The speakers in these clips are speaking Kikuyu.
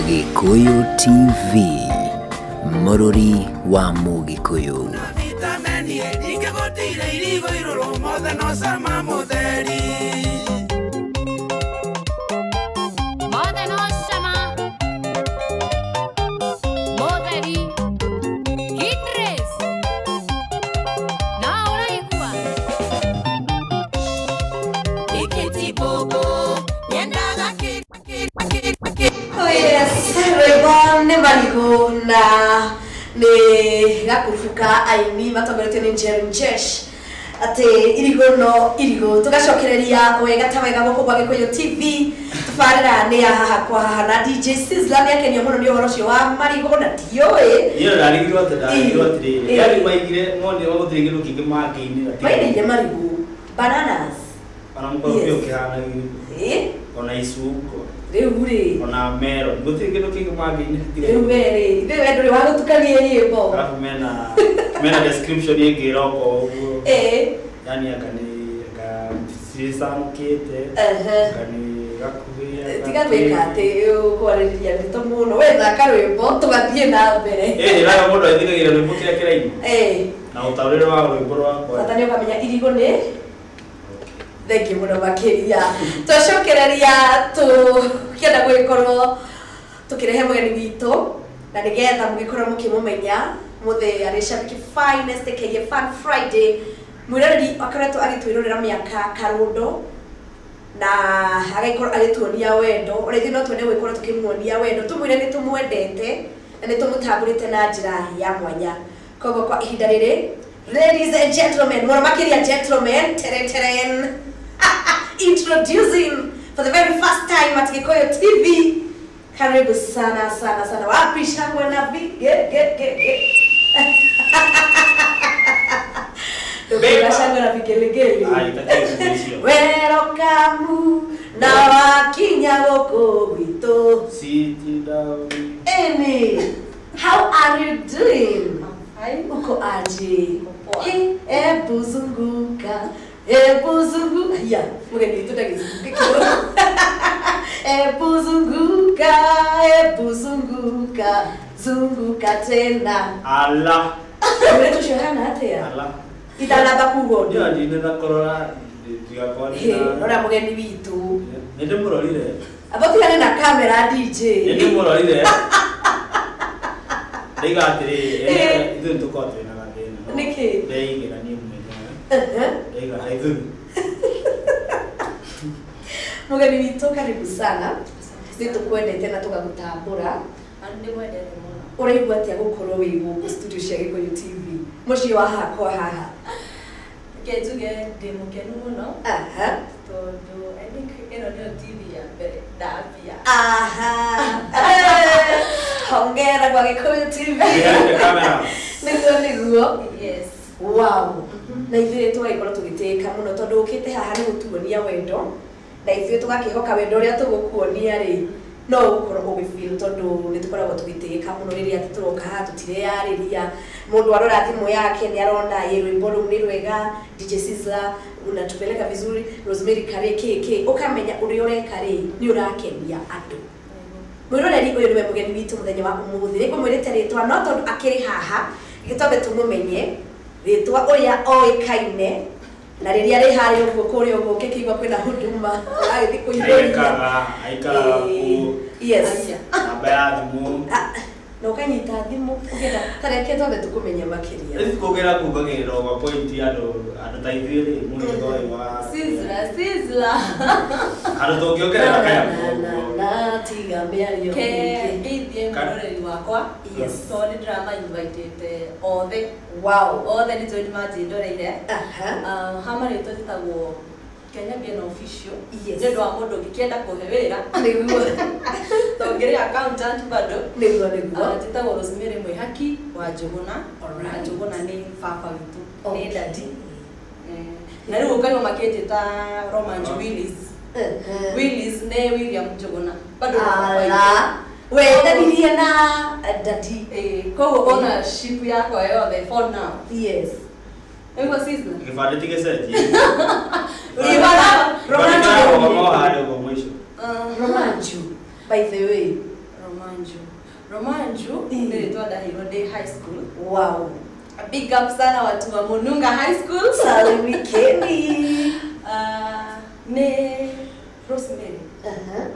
Gikuyu TV, Mũrũri wa Mũgĩkũyũ. Na nĩ gakurubuka aini matongoretio nĩ Jerry Njesh atĩ irigũ no irigũ tũgacokereria wega ta wega gũkũ gwa Gĩkũyũ TV tabarĩra nĩ ya haha kwa haha na DJ Sizzla nĩakenio mũno nĩ ũhoro ũcio wa marigũ na ndiũĩ niĩ ndarigirwo atĩ ndarigirwo atĩrĩrĩ yani maigire monire gũtirĩ kĩndũ kĩngĩ mangĩinĩra mainĩire marigũ bananas ona mũkorobia ũkĩhana ona icungwa rĩu rĩ ona melon gũtirĩ kĩndũ kĩngĩ mangĩinĩra rĩu we rĩ ithuĩ we ndũrĩ wa gũtukania nyĩmbo alafu mena description ĩngĩ ĩroka ũguo yani anga nĩ anga cicanũkĩte anga nĩ gakuhĩ tiga gwĩka atĩ ũkwarĩrĩria ndeto mũno we thaka rwĩmbo tũgathiĩ na mbere ĩĩ mũndũ athikagĩrĩria rwĩmbo kĩrĩa kĩrainwo na ũtaũrĩre wa rwĩmbo rwakwa bata nĩ ũkamenya irigũ nĩ thengiũ mũno makĩria twacokereria tũkĩenda gũgĩkorwo tũkĩrehe mũgeni witũ na nĩgetha mũgĩkorwo mũkĩmũmenya mũthĩ arĩ Shabiki Finest aka Fun Friday mwĩroreri akoretwo agĩtwĩrorera mĩaka karũndo na agagĩkorwo agĩtuonia wendo ona ithuĩ no tuone gũgĩkorwo tũkĩmuonia wendo tũmwĩre nĩ tũmwendete na nĩ tũmũtambũrĩte na njĩra ya mwanya koguo kwa ihinda rĩrĩ ladies and gentlemen mũno makĩria gentlemen teren teren introducing for the very first time at Gikuyu TV. Karibu sana sana sana. Wapi shangwe na vigelegele. Beba shangwe na vigelegele. Welcome na wakinya gũkũ gwitũ. Sit down. Eni, how are you doing? I'm fine. Uko aje? Hey, ebu zunguka. Ebu zunguka. Ya, mũgeni witũ ndagĩzunguke. Ebu zunguka, ebu zunguka, zunguka tena. Ala. Mũirĩtu ũcio hana atĩa? Ala. Itanamba kuga ũndũ. Ndiũ ndinetha kũrora ndigakorwo ndĩna. Rora mũgeni witũ. Nĩ ndĩmũrorire. Amba ũtigane na kamera DJ. Nĩ ndĩmũrorire. Ndaiga atĩrĩrĩ, ithuĩ nĩtũkoragwo twĩna gathĩna. Nĩkĩ? Ndeigĩra niĩ mwenyewe. Ndaiga ithuĩ. Mũgeni witũ karibu sana. Nĩ tũkwendete na tũgagũtambũra. Ndĩmwendete mũno. Ũraigua atĩa gũkorwo wĩ gũkũ studio cia Gĩkũyũ TV? Mũciĩ wa haha kwa haha. Reke njuge ndĩ mũkenu mũno. Tondũ I think ĩno nĩyo TV ya mbere ndambia. Hongera kwa Gĩkũyũ TV. Nĩguo nĩguo. Yes. Wow. Na ithuĩ tũgagĩkorwo tũgĩtĩĩka mũno tondũ ũkĩte haha nĩ gũtuonia wendo na ithuĩ tũgakĩhoka wendo ũrĩa tũgũkuonia rĩ no ũgũkorwo ũgĩfeel tondũ nĩ tũkoragwo tũgĩtĩĩka mũno rĩrĩa atĩ tũroka haha tũtireyarĩria mũndũ arora thimũ yake nĩ arona ĩ rwĩmbo rũu nĩ rwega DJ Sizzla unatupeleka vizuri Rosemary Kare kĩ ũkamenya ũrĩa ũreka rĩ nĩ ũrakenia andũ. Mwĩroreri ũyũ nĩwe mũgeni witũ mũthenya wa ũmũthĩ nĩngũmwĩrĩte rĩtwa no tondũ akĩrĩ haha gĩtwambe tũmũmenye rĩtwa ũrĩa oĩkaine na rĩrĩa rĩ harĩa ũguo kũrĩa ũguo ũngĩkĩigua kwĩna huduma agĩthiĩ kũihũria aikaraga kũu. Yes. Namba ya thimũ. Na ũkanyita thimũ ũkĩenda ta reke twambe tũkũmenye makĩria. Rĩu kũgĩra kungagĩrĩra ũguo point andũ ta ithuĩ rĩ mũhĩrĩga ũyũ wa Sizzla Sizzla. Andũ tũngĩongerera kaya na tiga mĩario mĩingĩ. Ngeithie mũroreri wakwa. Yes. Tondũ nĩ ndĩrama-invitĩte othe. Wow. Othe nĩ njũĩ nĩ manjĩndoreire. Ha marĩtwa njĩtagwo Kenya Bien Official. Yes. Nĩ ũndũ wa mũndũ ũngĩkĩenda kũhe wĩra. Nĩguo. Tongĩrĩ accountant bado. Nĩguo nĩguo. Njĩtagwo Rosemary Mwĩhaki wa Njũgũna. Na Njũgũna nĩ baba witũ. Nĩ daddy. Na rĩu ũkaigua makĩnjĩta Roman Willis. Willis nĩ William Njũgũna. Bado nĩ baba witũ. Wetanirie na daddy. Koguo ownership yakwa yothe for now. Yes. Nĩguo Sizzla. Gĩbandĩ ti gĩcenjie. Romanju. Romanju. By the way. Romanju. Romanju nĩ rĩtwa ndaheirwo ndĩ high school. Wow. Big up sana watu wa Mununga High School. Salimikeni. Nĩ Rosemary.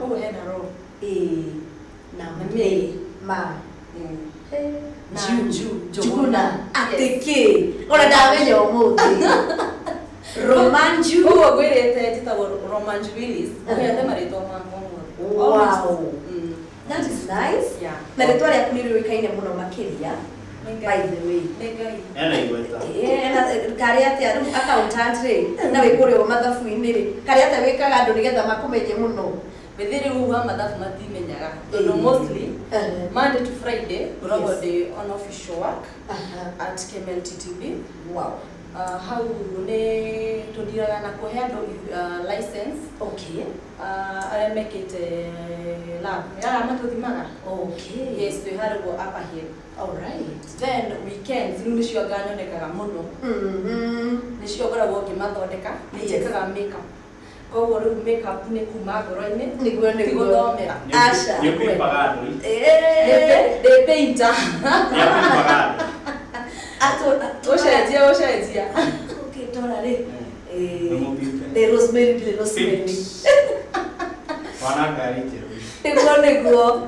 Ũguo hena ro. Na me ma. Na Njuguna. Atĩkĩ. Ona ndamenya ũmũthĩ. Romanju. Ũguo ngwĩrĩte njĩtagwo Romanju Willis. Ũheete marĩtwa makwa mothe. Wow. That is nice. Yeah. Na rĩtwa rĩaku nĩ rĩũĩkaine mũno makĩria. By the way. Nĩ Ngai. Ena igweta. Na karĩa atĩa rĩu accountant rĩ na wĩ kũrĩa mathabu-inĩ rĩ karĩa atĩa wĩkaga andũ nĩgetha makũmenye mũno. Wĩthĩ rĩu ha mathabu matimenyaga tondũ mostly Monday to Friday ngoragwo ndĩ on official work at KMLTTB. Wow. Hau nĩ tũndiraga na kũhe andũ license. Okay. Arĩa mekĩte lab arĩa matũthimaga. Okay. Yes, twĩ harĩa ũguo Upper Hill. All right. Then weekends rĩu nĩcio nganyonekaga mũno. Nĩcio ngoragwo ngĩmathondeka, nĩ njĩkaga makeup. Koguo rĩu makeup nĩ kuma ngoro-inĩ. Nĩguo ti gũthomera. Aca. Nĩ ũkũibaga andũ. Ndĩ painter. Nĩ ũkũibaga andũ. Ũcenjia ũcenjia. Okay, ndora rĩ. Nĩ Rosemary ndĩ Rosemary. Wana ngari njerũ. Nĩguo nĩguo.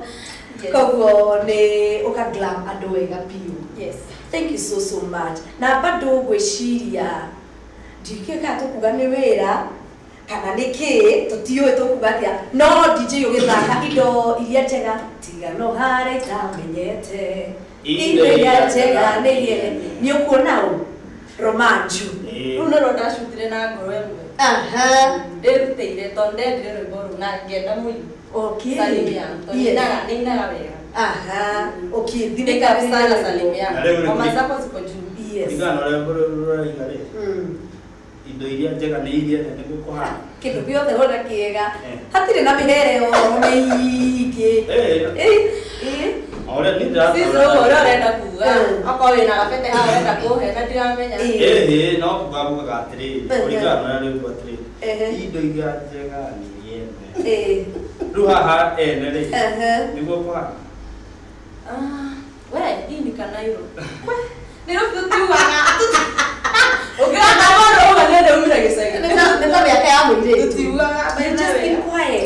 Koguo nĩ ũka glam andũ wega biũ. Yes. Thank you so so much. Na bado ngwĩciria ndikĩũĩ kana tũkuga nĩ wĩra kana nĩ kĩ tũtiũĩ tũkuga atĩa no DJ ũgĩthaka indo iria njega tiga no harĩa itamenyete indo iria njega nĩ iria nĩ ũkuona ũ Romanju. Rĩu no ndacutire na ngoro ĩmwe. Ndĩrutĩire tondũ ndendire rwĩmbo rũu na ngĩenda mũini. Okay. Salimian. Tondũ nĩ inaga wega. Okay. Big up sana Salimian. Ngoma zako ziko juu. Yes. Ringana na ũrĩa ũraiga rĩ. Indo iria njega nĩ iria nene gũkũhana. Kĩndũ gĩothe wona kĩega. Hatirĩ na mĩhere oro mĩingĩ. Ũrĩa nĩ ndĩra. Sisi ũguo ũrĩa ũrenda kuga. Okorwo wĩna gabete haha ũrenda kũhe na ndiramenya. No kuga ngugaga atĩrĩrĩ. Kũringana na ũrĩa rĩu atĩrĩrĩ. Indo iria njega nĩ iria nene. Rĩu haha ene rĩ. Nĩguo kũhana. We, hii ni Kanairo. Nĩ rũbũ tugaga. Ũngĩona mũndũ ũguo nĩ ndaumire gĩcagi. Nĩ ta mĩaka ya mũirĩtu. Tũtiugaga. You just keep quiet.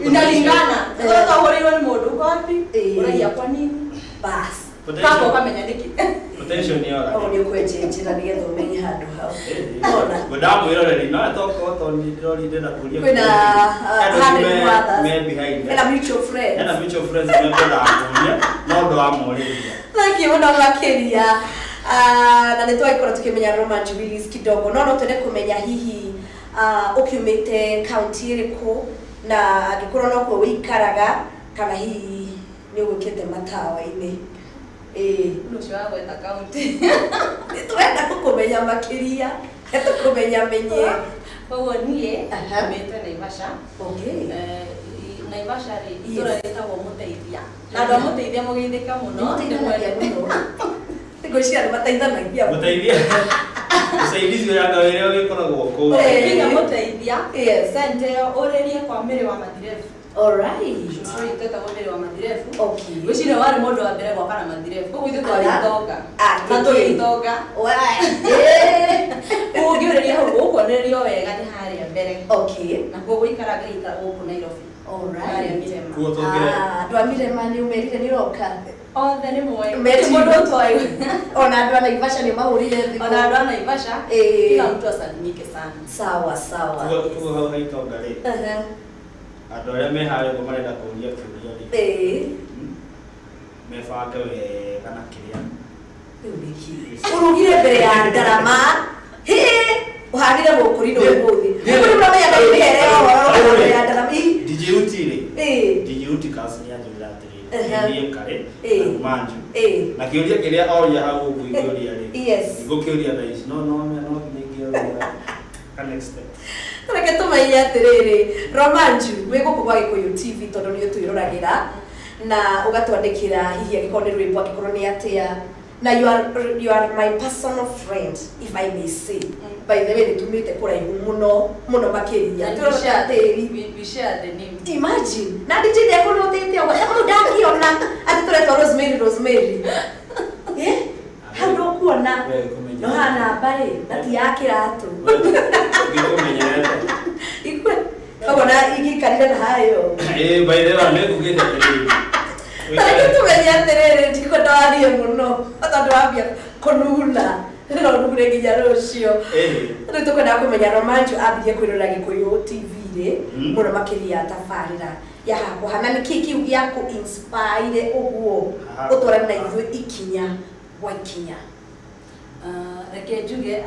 Inalingana. Sasa ũhũrĩirwo nĩ mũndũ uko wapi? Ũragia kwa nini? Bas. Kamba ũkamenya nĩkĩ. Potential nĩ yora. Ũguo nĩ ũkwenje njĩra nĩgetha ũmenye handũ hau. Ona. Ndamwĩroreri no tokorwo tondũ nĩ ndĩrorire ndĩrenda kũria. Kwĩna hundred mothers. Me behind. Hena mutual friends. Hena mutual friends mekwendaga kũria no ndwamorĩria. Thank you mũno makĩria. Na nĩ twagĩkorwo tũkĩmenya Romanju Willis kidogo no no twende kũmenya hihi ũkiumĩte kaunti ĩrĩkũ na angĩkorwo no kuo wĩikaraga kana hihi nĩ ũgũkĩte matawa-inĩ. Ũndũ ũcio wa gwetha kaunti. Nĩ tũrenda gũkũmenya makĩria, tũkũmenya menye. Koguo niĩ umĩte Naivasha. Okay. Naivasha rĩ itũra rĩtagwo Mũteithia. Na andũ a Mũteithia mũgeithĩka mũno. Nĩmũteithanagia mũno. Ngwĩciria nĩ mateithanagia. Mũteithia. Usaidizi ũrĩa wĩra ũgĩkoragwo kũu. Nginya Mũteithia. Yes. Sente ĩyo ũrĩrie kwa Mĩrĩ wa Mathirebu. All right. Cũcũ witũ etagwo Mĩrĩ wa Mathirebu. Okay. Ngwĩciria warĩ mũndũ wa mbere gwaka na Mathirebu. Koguo ithuĩ twarĩ itonga. Na tũrĩ itonga. Koguo ũngĩũrĩria hau ũkuonererio wega nĩ harĩa mbere. Okay. Na koguo gũikaraga gĩikara gũkũ Nairobi. All right. Harĩa Mirema. Koguo tũngĩre. Andũ a Mirema nĩ ũmerire nĩ ũroka. Othe nĩ moĩ. Meti. Mũndũ ũtoĩ. Ona andũ a Naivasha nĩ mahũrire thimũ. Ona andũ a Naivasha. Kila mtu asalimike sana. Sawa sawa. Koguo hau ha itonga rĩ. Andũ arĩa me harĩa ũguo marenda kũria kĩũria rĩ. Mebange wega na kĩrĩa. Rĩu nĩ kĩ? Ũrugire mbere ya ndarama. Hĩ! Ũhanire mũkũrinũ ũmũthĩ. Rĩu nĩ ũramenya ndarĩ mĩhere ya ũhoro mbere ya ndarama. DJ Uti rĩ. DJ Uti kasi nĩ anjĩrire atĩrĩrĩ. Niĩ karĩ na Romanju. Na kĩũria kĩrĩa oria hau ũguo ingĩũria rĩ. Yes. Ngũkĩũria thaa ici no no no ningĩũria ka next step. Reke tũmenye atĩrĩrĩ Romanju wĩ gũkũ gwa Gĩkũyũ TV tondũ nĩ ũtwĩroragĩra na ũgatwandĩkĩra hihi angĩkorwo nĩ rwĩmbo angĩkorwo nĩ atĩa na you are my personal friend if I may say. By the way nĩ tumĩte kũraihu mũno mũno makĩria. We share the name. Imagine. Na DJ ndekũnũtĩte ũguo ndakĩũĩ. Ndũrakĩona atĩ tũretwo Rosemary Rosemary. Hau ndũkuona. No hana mbarĩ na ti ya kĩratũ. Ngĩkũmenyerete. Ikue. Koguo na ingĩikarire na hayo. By the way, nĩngugĩte atĩrĩrĩ. Tareke tũmenye atĩrĩrĩ, ndikwenda warie mũno tondũ wambia kũnuna no nugure nginya rũciũ. Rĩu tũkwendaga kũmenya Romanjo ambirie kwĩrora Gĩkũyũ TV rĩ mũno makĩria tabarĩra ya hakwa na nĩkĩ kĩu gĩa kũ inspire ũguo ũtwarane na ithuĩ ikinya gwa ikinya. Reke njuge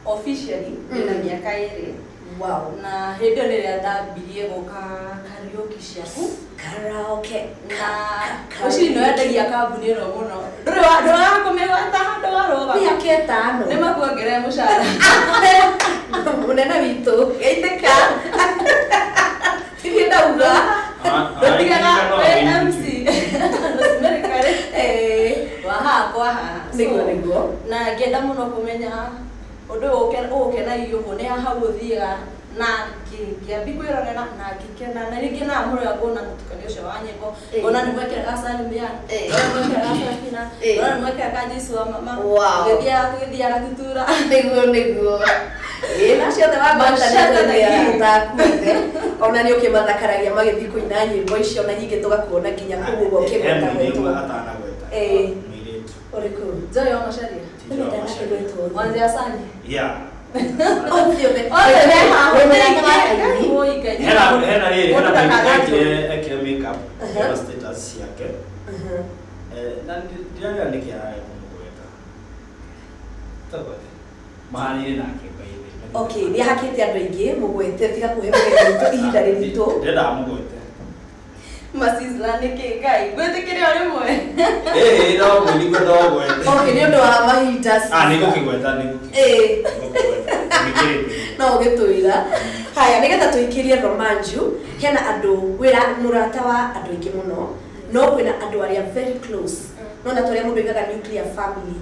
officially ndĩna mĩaka 2. Wow. Na hĩndĩ ĩyo nĩrĩa ndambirie gũka karaoke ciaku. Karaoke. Na ũcio nĩ wendagia kambuni ĩno mũno. Ndũrĩ wakũmĩgwata handũ warũgama. Mĩaka 5. Nĩ makuongerera mũcara. Mũnene witũ, geithĩka. Thiĩ ndauga. Ndũtigaga wĩ MC. Rosemary Kare. Wa haha kwa haha. Nĩguo nĩguo. Na ngĩenda mũno kũmenya ũndũ ũyũ ũgũkenagia ũguo nĩ haha ũthiaga na ngĩambia kwĩrorera na ngĩkena na rĩngĩ na mũrĩa nguona mũtukanio ũcio wa nyĩmbo ngona nĩ mwekĩraga Salimia, ngona nĩ mwekĩraga Sarafina, ngona nĩ mwekĩraga Jesu wa mama, tũgĩthiaga tutura. Nĩguo nĩguo. Na ciothe wagwatanĩra ona nĩ ũkĩmathakaragia magĩthiĩ kũina nyĩmbo icio na nyingĩ tũgakuona nginya kũu ũguo ũkĩgweta gwetwo. Mũirĩtu. Ũrĩkũ? Joy wa Macharia. Wanzia Sani. Yeah. Hena rĩrĩ, hena ekire makeup, hena status ciake. Na ndirarĩa nĩkĩ ararĩa kũmũgweta. Tũgwete. Mahanire nake by the way. Okay, nĩ ahakĩte andũ aingĩ mũgwete tiga kũhe mũgwete ihinda rĩritũ. Ndĩrendaga mũgwete. Masizla nĩkĩ Ngai gwĩtĩkĩre o rĩmwe. No nĩngwenda ũgwete. Okay, nĩ ũndũ wa mahinda. Nĩngũkĩgweta nĩngũkĩgweta. No ũgĩtwĩra. Haya, nĩgetha tũikĩrie Romanju, hena andũ wĩra mũrata wa andũ aingĩ mũno, no kwĩna andũ arĩa very close. No na tũrĩa mũndũ oigaga nuclear family.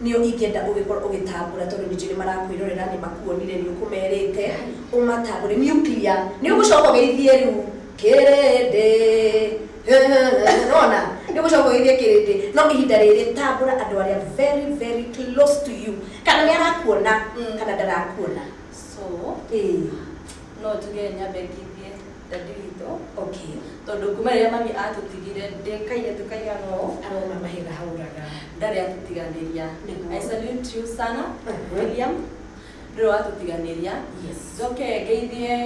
Nĩo ingĩenda ũgĩkorwo ũgĩtambũra tondũ ningĩ nĩ marakwĩrorera nĩ makuonire nĩ ũkũmerĩte ũmatambũre nuclear. Nĩ ũgũcoka ũgeithie rĩu kĩrĩndĩ. Nona nĩ ũgũcoka ũgeithie kĩrĩndĩ. No ihinda rĩrĩ tambũra andũ arĩa very very close to you. Kana nĩ arakuona kana ndarakuona. So, no njuge nyambe ngithie dadi witũ. Okay. Tondũ kuma rĩrĩa mami atũtigire ndĩ kairĩtu kaigana ũũ, arona mahiga hauraga. Ndarĩ atũtiganĩria. I salute you sana, William. Ndũrĩ watũtiganĩria. Yes. Njoke ngeithie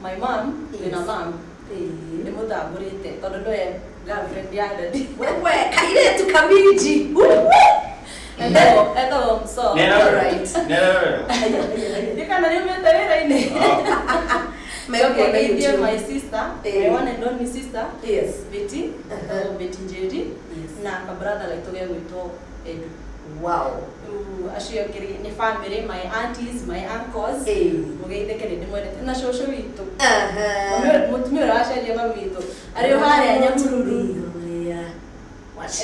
my mom, ndĩna mom. Nĩ mũtambũrĩte tondũ nĩwe girlfriend ya dadi. Wewe kairĩtu kamiji. Etagwo Mso. Alright. Ndikana nĩumĩte wĩra-inĩ. Njoke ngeithie my sister, my one and only sister. Yes. Betty, Betty Njeri. Na ka brother gaitũ gegwĩtwo Edu. Wow. Acio angĩ nĩ family, my aunties, my uncles. Mũgeithĩke nĩ ndĩmwendete na cũcũ witũ. Mũtumia ũrĩa waciarire mami witũ. Arĩ o harĩa Nyahururu.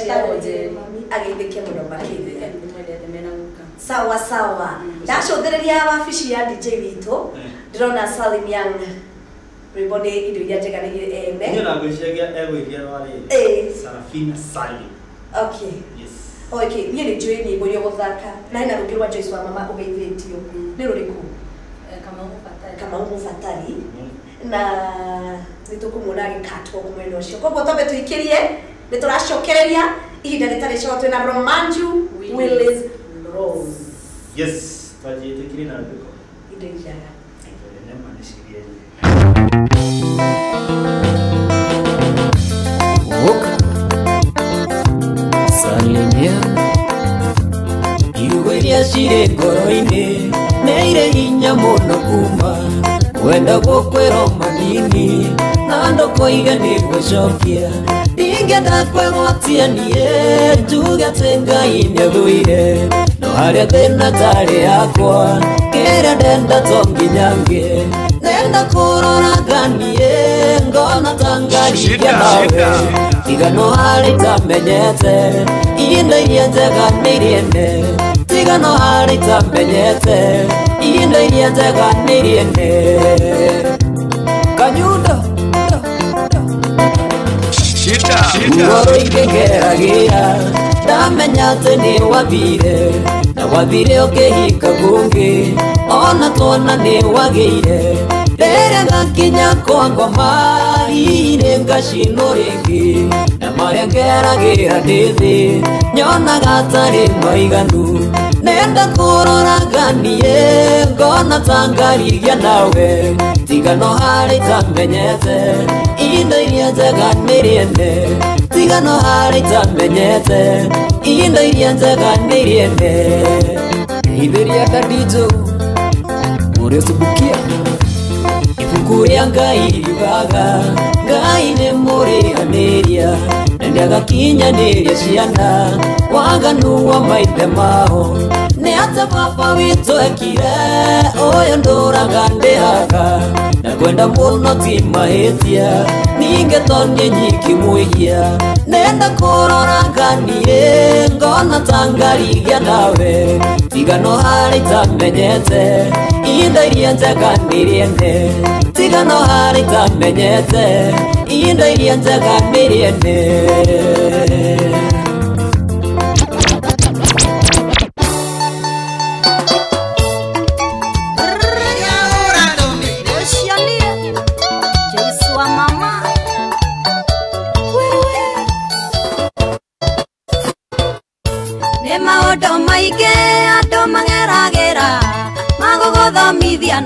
Etagwo Njeri. Ageithĩke mũno makĩria. Ndĩmwendete mena guka. Sawa sawa. Ndacũthĩrĩria wabici ya DJ witũ. Ndĩrona Salim Young. Rwĩmbo nĩ indo iria njega nĩ ene. Niĩ na ngwĩciria egũithia rwa rĩrĩ. Sarafina Salim. Okay. Yes. Okay, niĩ nĩ njũĩ nyĩmbo iria ũgũthaka. Na hena rũngĩ rwa Joyce wa mama ũgeithĩtio. Nĩ rũrĩkũ? Kamau Mũbatari. Kamau Mũbatari. Na nĩ tũkũmuona agĩkatwo mwena ũcio. Koguo twambe tũikĩrie, nĩ tũracokereria ihinda rĩtarĩ coa twĩna Romanju Willis Rose. Yes, twanjĩtĩkĩrie na rwĩmbo. Indo njega. Nema nĩ cirie. Salimia iugo iria cirĩ ngoro-inĩ nĩ irĩ hinya mũno kuma wenda gũkwĩrwo manini na ndũkoige nĩ ngũcokia ndingĩenda kwĩgwatia niĩ njuge atĩ Ngai nĩathũire no harĩa thĩna tarĩ yakwa kĩrĩa ndenda to nginya ngĩe ndenda kũrora niĩ ngona ta ngarigia nawe tiga no harĩ itamenyete indo iria njega nĩ iriene tiga no harĩ itamenyete indo iria njega nĩ iriene Kanyundo Shida. Ngoro ingĩngeragia ndamenya atĩ nĩ wathire na wathire ũkĩhika kũngĩ ona twana nĩ wagĩire rĩrĩa ngakinya kwa ngoma inĩ ngacinwo rĩngĩ na marĩa ngeragĩra ndĩ thĩ nyonaga tarĩ maiganu nenda kũroraga niĩ ngona ta ngarigia nawe tiga no harĩ itamenyete indo iria njega nĩ rĩene tiga no harĩ itamenyete indo iria njega nĩ rĩene itheria Dadijo ũrĩa ũcumbukia ibuku rĩa Ngai riugaga Ngai nĩ mũrĩhanĩria na nĩagakinyanĩria ciana waganu wa maithe mao nĩ atĩ baba witũ ekire ũyũ ndũraga ndĩhaga na kwenda mũno ti mahĩtia ningĩ to niĩ nyiki mwĩhia nenda kũroraga niĩ ngona ta ngarigia nawe tiga no harĩ itamenyete indo iria njega nĩ rĩene tiga no harĩ itamenyete indo iria njega nĩ rĩene.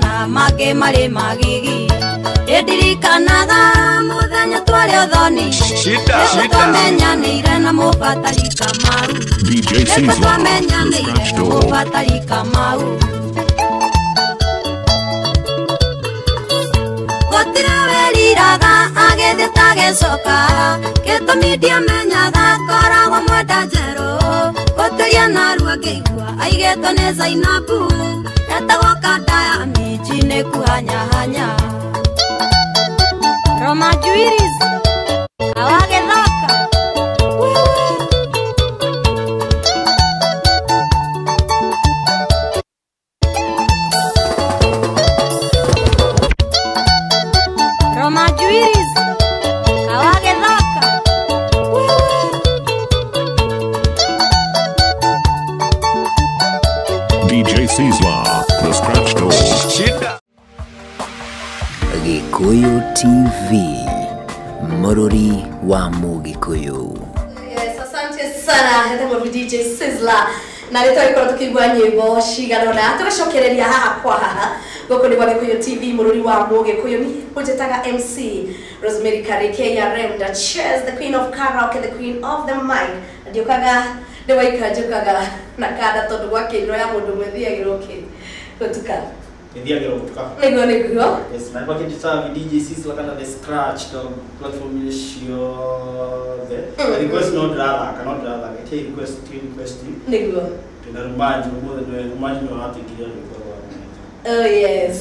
Na make marĩ magigi ndirikanaga mũthenya twarĩ ũthoni twamenyanĩire na mũbatari Kamau twamenyanĩire na mũbatari Kamau gũtirĩ weriraga agĩthiĩ ta gĩcoka gĩtũmi ndiamenyaga koragwo mwenda njerũ gũtĩria narua ngĩigua aigĩtwo nĩ Zainabu etagwo kanda ya minji nĩ kuhanyahanya Roma Juiris awagĩthaka Roma Juiris awagĩthaka. DJ Sizzla, the Scratch Dog. Gikuyu TV, Mururi wa Mugikuyu. Yes, asante sana hetagwo DJ Sizzla na rĩtwa gĩkorwo tũkĩigua nyĩmbo cigana ũna tũgacokereria haha kwa haha gũkũ nĩ gwa Gĩkũyũ TV Mũrũri wa Mũgĩkũyũ niĩ ũnjĩtaga MC Rosemary Kareke ya Remda Cheers, the queen of karaoke, the queen of the mic. Ndiũkaga ndĩwaika njũkaga na kanda tondũ gwakĩirwo ya mũndũ ũmwe thiagĩrwo kĩ gũtuka Ithiagĩrwo gũtuka. Nĩguo nĩguo. Yes, na nĩmakĩnjĩtaga DJ Sizzla kana the Scratch Dog platform ciothe. Request no ndĩrathaka no ndĩrathaka ĩtia request ti request. Nĩguo. Twĩna Rumanji ũmũthĩ nĩwe Rumanji nĩwe ũratũingĩria rwĩmbo rwa Oh yes.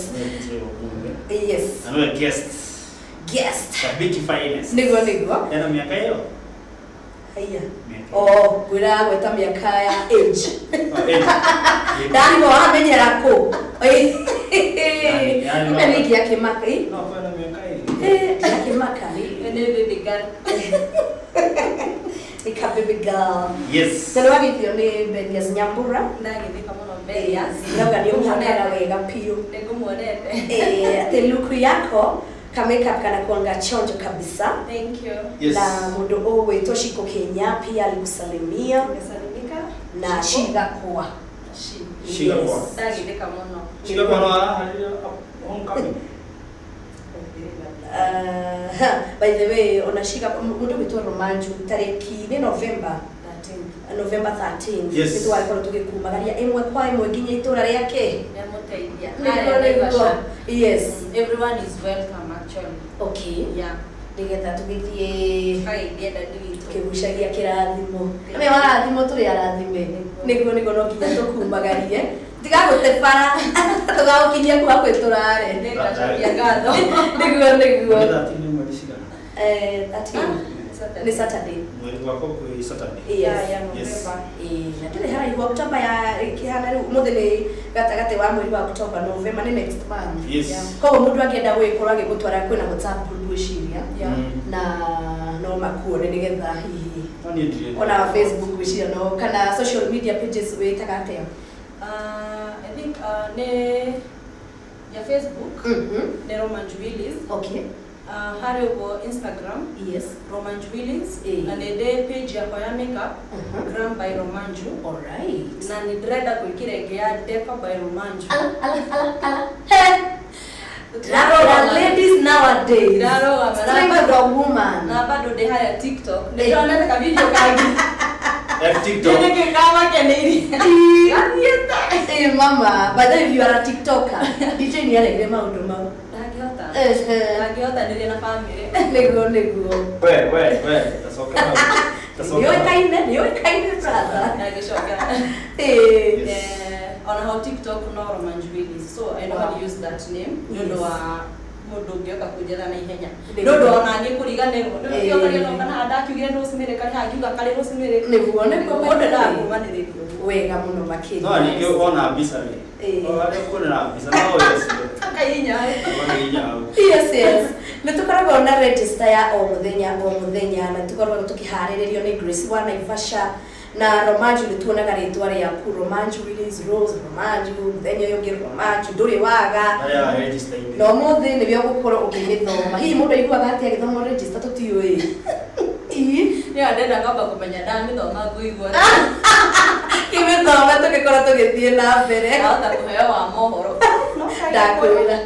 Yes. Na nĩwe guest. Guest. Shabiki finest. Nĩguo nĩguo. Ena mĩaka ĩyo? Haiya. Oh, ngwĩra gwĩta mĩaka ya age. Ndarigwo wamenyera kũ? Ĩno nĩ ĩngĩ ya kĩmaka ĩ? No, kwĩna mĩaka ĩrĩ. Ya kĩmaka. Nĩ baby girl. Nĩ ka baby girl. Yes. Na nĩwagĩthio nĩ Benias Nyambura. Ndagĩthĩka mũno Benias. Ndauga nĩ ũmũhakaga wega biũ. Nĩngũmuonete. Atĩ look yako ka makeup kana kuanga chonjo kabisa. Thank you. Yes. Na mundu ũgwĩtwo Shiko Kenya pia alikusalimia. Nimesalimika. Na Shiga kwa. Shiga kwa. Ndagĩthĩka mũno. Shiga kwa no homecoming. By the way, ona Shiga mundu ũgwĩtwo Romanju tarĩki nĩ November 13. November 13. Yes. Nĩtwakorwo tũgĩkumagaria ĩmwe kwa ĩmwe nginya itũra rĩake. Nĩamũteithia. Yes. Everyone is welcome actually. Okay. Yeah. Nĩgetha tũgĩthiĩ Tũkageithia dadi witũ. Tũkĩgucagia kĩrathimo. Nĩ warathimo tũrĩ arathime. Nĩguo nĩguo no nginya tũkumagarie. Tigagũte bara tũgagũkinyia kũ hakuhĩ tũrare. Nĩngacokia ngatho. Nĩguo nĩguo. Nĩ 13 nĩ mweri cigana? 13. Nĩ Saturday. Mweri wakwa kwĩ Saturday. Yes. Yeah, November. Na ndĩrĩ haraihu October ya ĩkĩhana rĩu ũmũthĩ nĩ gatagatĩ wa mweri wa October, November nĩ next month. Yes. Koguo mũndũ angĩenda gũgĩkorwo agĩgũtwara kwĩna WhatsApp group ngwĩciria Yeah. na no makuone. makuone nĩgetha hihi ona Facebook wĩciria no kana social media pages wĩtaga atĩa? I think nĩ ya Facebook nĩ Romanju Willis. Okay. Harĩ ũguo Instagram, yes, Romanju Willis, na nĩ ndĩ page yakwa ya makeup, Gram by Romanju. All right. Na nĩ ndĩrenda gwĩkĩra ĩngĩ ya Deco by Romanju. Ala ala ala ala. Hey. Dragora ladies nowadays. Dragora the woman. Na bado ndĩ harĩa TikTok. Nĩ ndĩronete ka video kangĩ. TikTok. Nĩ kamakeneirie. Hey mama, by the way, if you are a TikToker, DJ ni aregire maũndũ mau. Ndangĩhota. Ndangĩhota na family. Nĩguo nĩguo. We, tacoka hau. Nĩũĩkaine, nĩũĩkaine brother. Ndangĩcoka. Ona hau TikTok no Romanju Willis. So I normally use that name. Nĩ ũndũ wa mũndũ ũngĩoka kũnjetha na ihenya. Nĩ ũndũ ona niĩ kũriganĩrwo. Nĩ ũkĩokaria kana ndakiugire Rosemary kana ngiuga karĩ Rosemary. Nĩguo nĩguo mũndũ ndakũmanĩrĩrio. Wega mũno makĩria. No ningĩ wona mbica rĩ. Harĩa ũkuonera mbica no wĩcirie. Akahihinya. Akahihinya hau. Yes, yes. Nĩ tũkoragwo na register ya o mũthenya na tũkoragwo tũkĩharĩrĩrio nĩ Grace wa Naivasha na Romanju. Nĩ tuonaga rĩtwa rĩaku Romanju Willis Rose Romanju, mũthenya ũyũ ũngĩ Romanju ndũrĩ waga. Na ũmũthĩ nĩwe ũgũkorwo ũkĩmĩthoma. Hihi mũndũ aiguaga atĩa agĩthoma register tũtiũĩ? Nĩ ndenda kwamba kũmenya ndamĩthoma ngũigua. Kĩmĩthoma tũgĩkorwo tũgĩthiĩ na mbere. Ndahota kũheo wa mohoro. Ndakwĩra.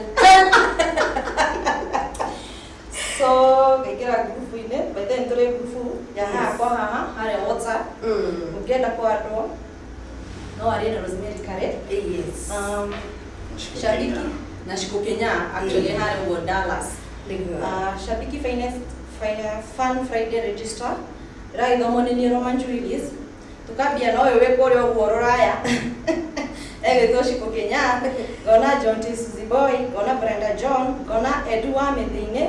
So ngaingĩra ngurubu-inĩ, by then tũrĩ ngurubu ya haha kwa haha harĩa WhatsApp. Ũngĩenda kwandwo no arie na Rosemary Kare. Yes. Shabiki na Shiko Kenya actually harĩa ũguo Dallas. Shabiki Finest Fun Friday register ĩragĩthomwo nĩ niĩ Romanju Willis. Tukambia no ũyũ wĩ kũrĩa ũguo rũraya egwĩtwo Shiko Kenya, ngona John T. Suzy Boy, ngona Brenda John, ngona Edu wa Mĩthĩ-inĩ,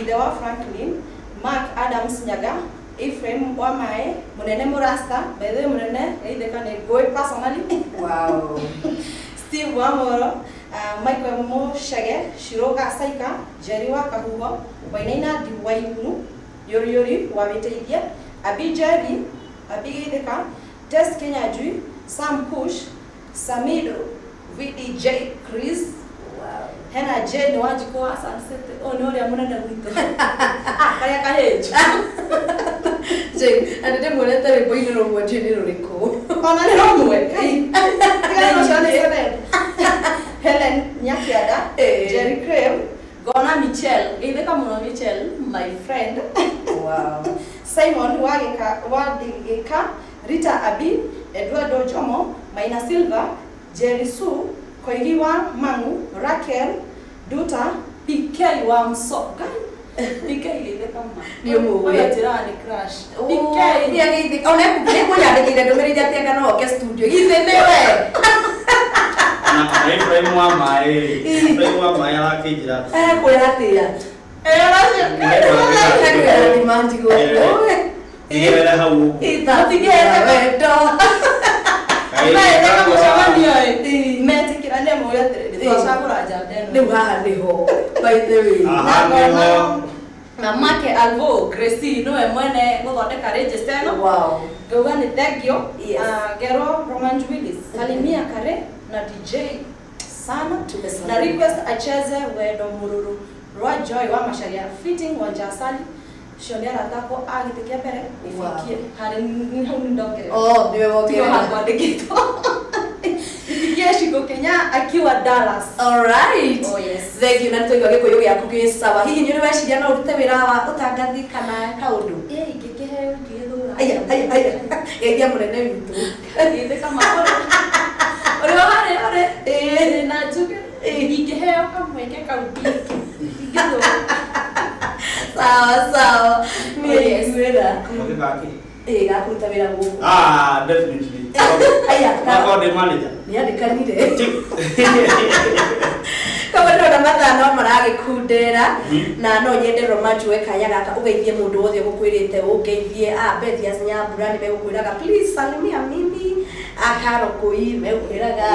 ithe wa Franklin, Mark Adams Nyaga, Ephraim wa Mae, Munene Murasta, by the way Munene geithĩka nĩ ngũĩ personally. Wow. Steve wa Moro, Michael Mushege, Shiroga Saika, Jerry wa Kahuho, Wainaina Diwainu, Yori Yori wa Wĩteithie, Abi Jerry, Abi geithĩka, Tess Kenya Jui, Sam Kush, Samido, VDJ Chris. Wow. Hena Jane Wanjikũ wa Sunset. Oh, nĩ ũrĩa mũnene gwitũ. Karĩa kahĩnju. Jane, na nĩndĩmuonete rwĩmbo-inĩ rũmwe ndiũĩ nĩ rũrĩkũ. Ona nĩ rũmwe. Tiga rũcio nĩ celeb. Helen Nyakianda, Jerry Crave, ngona Michelle, geithĩka mũno Michelle, my friend. Wow. Simon Wagĩka, Rita Abi, Eduardo Jomo, Maina Silva, Jerry Sue, Koigi wa Mangu, Raquel, Duta, PK wa Msoka. PK geithĩka ma. Nĩ ũmũĩ. Ũyũ njĩraga nĩ crush. PK. Nĩ ona nĩekũnyandĩkĩire ndũmĩrĩri atĩ anga no oke studio. Githĩ nĩwe? Na Ibrahim wa Mae. Ibrahim wa Mae arakĩnjĩra. Ekwĩra atĩa? Ekwĩra demand gũkũ. Ndigĩrĩra hau ũguo. Wendo. Metheka mũcemanio ĩ. Metĩkĩra nĩ mũĩ atĩrĩrĩ, twacagũra njamba ĩno. Rĩu haha nĩho, by the way. Haha nĩho. Na Make Alvo Gracie nĩwe mwene gũthondeka register ĩno. Wow. Ngauga nĩ thank you. Yes. Ngero Romanju Willis, salimia Kare na DJ sana. Na request acheze wendo mururu rwa Joy wa Macharia fitting wa Njasali. Cio nĩ arata akwa a gĩtĩ kĩa mbere ibikie harĩ hau nĩndongerera. Oh, nĩwe wongerera. Tigo hakwandĩkĩtwo. Ibikie Shiko Kenya akiwa Dallas. All right. Oh yes. Thank you na twaigua gĩkũyũ gĩaku gĩ sawa. Hihi nĩ ũrĩ weciria no ũrute wĩra wa ũtangathi kana kaũndũ? Ĩ ingĩkĩheo ingĩgĩthũra. Aya, aya, aya. Geithia mũnene witũ. Geithĩka ma. Ũrĩa harĩ harĩ. Ĩ na njuge. Ingĩheo kamweke kau ingĩthũra. Sawa sawa. Nĩ Kamweke gake? Ĩ gakũruta wĩra gũkũ. Ah, definitely. Aya, Akorwo ndĩ manager. Nĩandĩkanire. Koguo ndĩrona mathaa no maragĩkundera na no nyende Romanju we kanya gaka ũgeithie mũndũ wothe ũgũkwĩrĩte ũngeithie. Bethias Nyambura nĩ megũkwĩraga please salimia mimi. Akaro Koi megũkwĩraga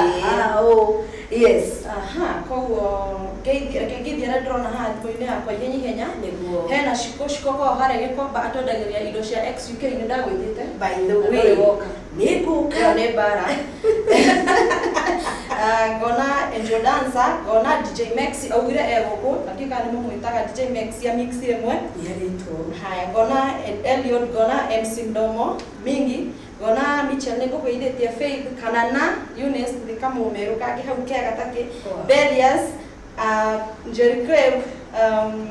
ũ Yes. Aha, koguo ngeithia arĩa ndĩrona haha thimũ-inĩ yakwa ihenya ihenya. Nĩguo. Hena Shiko Shiko ko harĩa Gĩkomba atwendagĩria indo cia XUK nĩ ndagwĩtĩte. By the way, nĩ ngũka. Ĩyo nĩ mbara. Ngona Angel Dancer, ngona DJ Maxi augire e gũkũ, hakika nĩ mũmwĩtaga DJ Maxi ya mix ĩmwe. Nĩarĩtwo. Haya, ngona Eliot, ngona MC Mdomo Mingi, ngona Michel nĩ ngũkũithĩtie Faith kana na Eunice nĩ kamũmerũ kangĩ hau kega takĩ. Belias, Jerry Crave,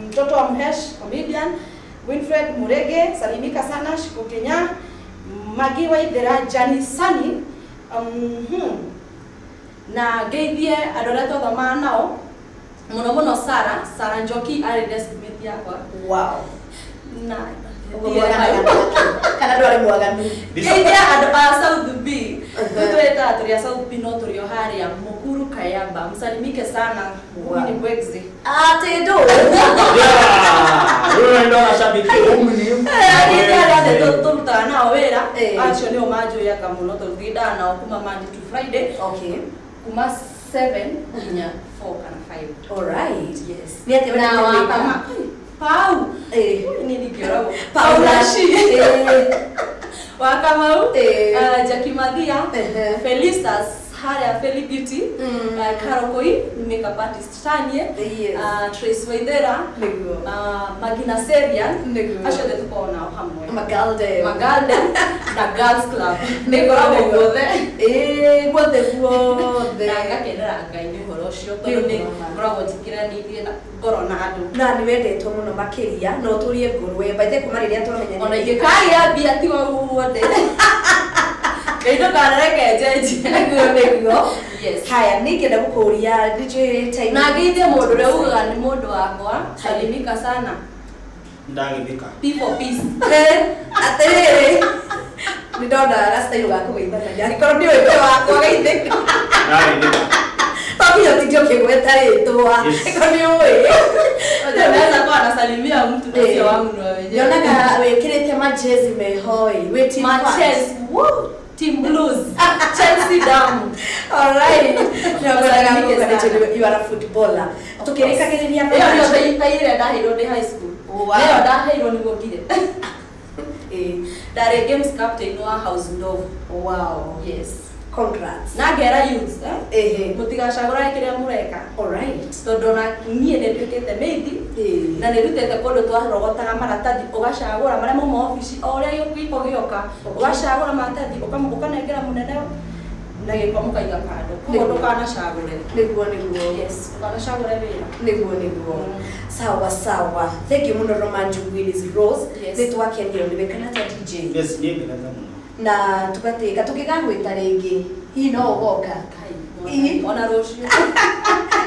mtoto wa Mhesh comedian, Winfred Murege, salimika sana Shiko Kenya, Magi Waithera, Jani Sani, na ngeithie andũ arĩa twathomaga nao mũno mũno Sara, Sara Njoki arĩ desk mate yakwa. Wow. Na kana ndwarĩ mwaganu. Ngeithie andũ a South B. Twĩtaga tũrĩ a South B no tũrĩ o harĩa Mukuru Kayamba. Msalimike sana. Huyu ni Bwegzi. Atĩ ndũ. Rĩu ndo ashabiki ũmũni. Ngeithie arĩa othe tũrutaga nao wĩra. Acio nĩo manjũyaga mũno tondũ tũthindaga nao kuma Monday to Friday. Okay. Kuma 7 nginya 4 kana 5. All right. Yes. Nĩ atĩ na wakama Pau. Ni ningĩoragwo. Paula Shi. Wakamau. Jackie Mathia. Felistas harĩa Feli Beauty. Karokoi makeup artist Tanie. Trace Waithera. Nĩguo. Magina Serian. Nĩguo. Acio othe tũkoragwo nao hamwe. Magalde. Magalde na Girls Club. Nĩngoragwo guothe. Guothe guothe. Na ngakenera Ngai nĩ ũhoro ũcio tondũ nĩ ngoragwo njĩkĩranĩirie na ngoro na andũ. Na nĩ wendetwo mũno makĩria na ũtũrie ngũrwe. By the way kuma rĩrĩa twamenyanire. Ona ingĩkagĩa mbia tiga guothe. Ngai ndũkanareke njenjie. Nĩguo nĩguo. Yes. Haya, ningĩenda gũkũria nĩnjũĩ time. Na ngeithie mũndũ ũrĩa ugaga nĩ mũndũ wakwa. Salimika sana. Ndagĩthĩka. P for peace. Atĩrĩrĩ. Nĩ ndona gastairo ga kũgeithanagia. Angĩkorwo nĩ ũĩ wakwa geithĩka. Ndagĩthĩka. To nginya ũtinde ũkĩgweta rĩtwa. Angĩkorwo nĩ ũĩ. Unaweza kuwa anasalimia mtu na sio wangu na wenyewe. Nyonaga wĩkĩrĩte majezi meho ĩ. Wĩ team Majezi. Woo! Team Blues. Chelsea down. All right. You are a footballer. Tukirikagĩrĩria ĩyo nĩyo taire ndaheirwo ndĩ high school. Nĩyo ndaheirwo nĩguo ngire. Ndarĩ games captain wa House Ndovu. Wow. Yes. Congrats. Na ngera youths eh. Mutigacagũrage kĩrĩa mũreka. All right. Tondũ na niĩ nĩ nduĩkĩte mĩithi na nĩ ndutĩte kũndũ twarogotaga maratathi ũgacagũra marĩa mauma obici o ũrĩa gĩko gĩoka ũgacagũra maratathi ũkanengera mũnene na gĩko mũkaiga kando koguo ndũkanacagũre. Nĩguo nĩguo. Yes, ndũkanacagũre wĩra. Nĩguo nĩguo. Sawa sawa. Thank you mũno Romanju Willis Rose. Yes. Nĩ twakenio nĩwe kana ta DJ. Yes, niĩ ngenete mũno. Na tũgatĩka tũngĩgagwĩta rĩngĩ hihi no ũgoka. Ona rũciũ.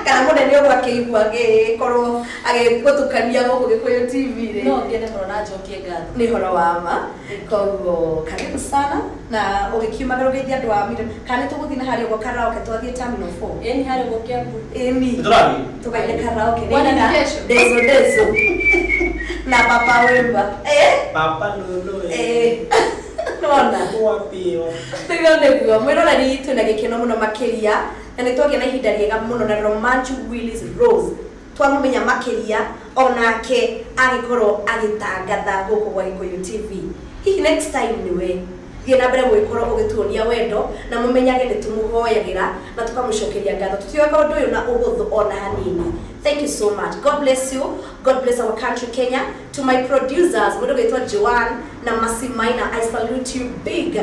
Kana mũnene ũguo akĩigua agĩkorwo agĩgũtukania gũkũ Gĩkũyũ TV rĩ. No ngene mũno na njokie ngatho. Nĩ ũhoro wa ma. Koguo karibu sana na ũgĩkiumagara ũgeithie andũ a Miriam. Kana nĩ tũgũthiĩ na harĩa ũguo karaoke twathiĩ Terminal 4. Ĩni harĩa ũguo Kiambu. Ĩni. Nĩtũrathiĩ. Tũkaine karaoke. Bwana ni kesho. Dezo dezo. Na Papa Wemba. Papa Lolo. Nona. Wapi. Nĩguo nĩguo mwĩroreri twĩna gĩkeno mũno makĩria na nĩ twagĩa na ihinda rĩega mũno na Romanju Willis Rose twamũmenya makĩria onake agĩkorwo agĩtangatha gũkũ gwa Gĩkũyũ TV. Hihi next time nĩwe thiĩ na mbere gũgĩkorwo ũgĩtuonia wendo na mũmenyage nĩ tũmũhoyagĩra na tũkamũcokeria ngatho. Tũtioyaga ũndũ ũyũ na ũhũthũ ona hanini. Thank you so much. God bless you. God bless our country Kenya. To my producers, mũndũ ũgwĩtwo Joan na Masi Maina, I salute you big.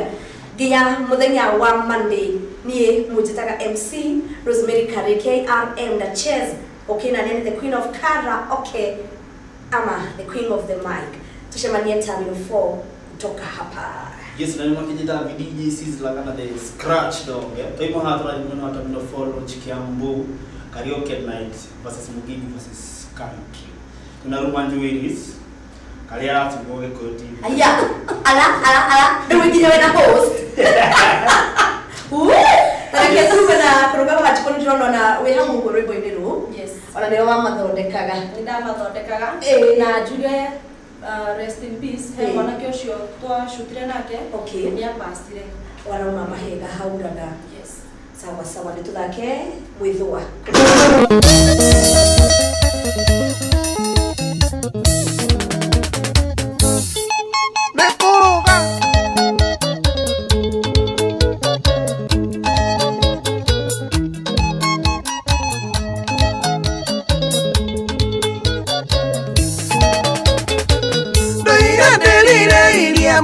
Nginya mũthenya wa Monday niĩ mũnjĩtaga MC Rosemary Kare KRM na Chess. Okay, na nene the queen of karaoke ama the queen of the mic. Tucemanie Terminal 4 kutoka hapa. Yes, na nimakijita VDJ Sizzla kana the scratch dog. Toimo hatura ni mwana wa Terminal 4 launch Kiambu karaoke night versus Mugithi versus Country. Tuna Romanju Willis karia atugo Gĩkũyũ TV. Aya, ala ala ala, ndio nginya wena host. Tareke tume na kũrũgama gachiko nĩ ndĩrona ona wĩ hamwe ũguo rwĩmbo-inĩ rũu. Yes. Ona nĩwe wamathondekaga. Nĩ ndamathondekaga. Na njuge rest in peace he mwanake ũcio twacutire nake. Okay. Nĩ apacire. Warauma mahega hauraga. Yes. Sawa. Sawa sawa, nĩ tũthake mwĩthũa.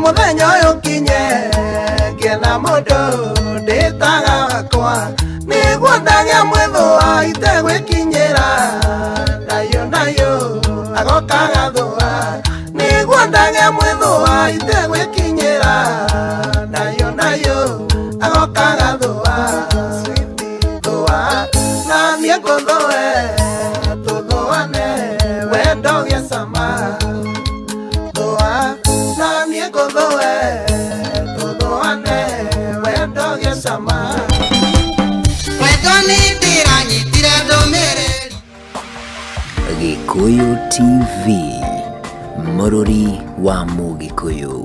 Mũthenya ũyũ kinye ngĩena mũndũ ndĩtaga wakwa nĩguo ndagĩa mwĩthũa itegwĩkinyĩra ndayũ ndayũ agoka gathũa nĩguo ndagĩa mwĩthũa itegwĩkinyĩra ndayũ ndayũ agoka gathũa sweetie thũa na niĩ ngũthũe tũthũane wendo gĩa cama thũa na niĩ ngũthũe tũthũane wendo gĩa cama. Wendo nĩ ndĩranyitire ndũmĩrĩri. Gikuyu TV, mũrũri wa Mũgĩkũyũ.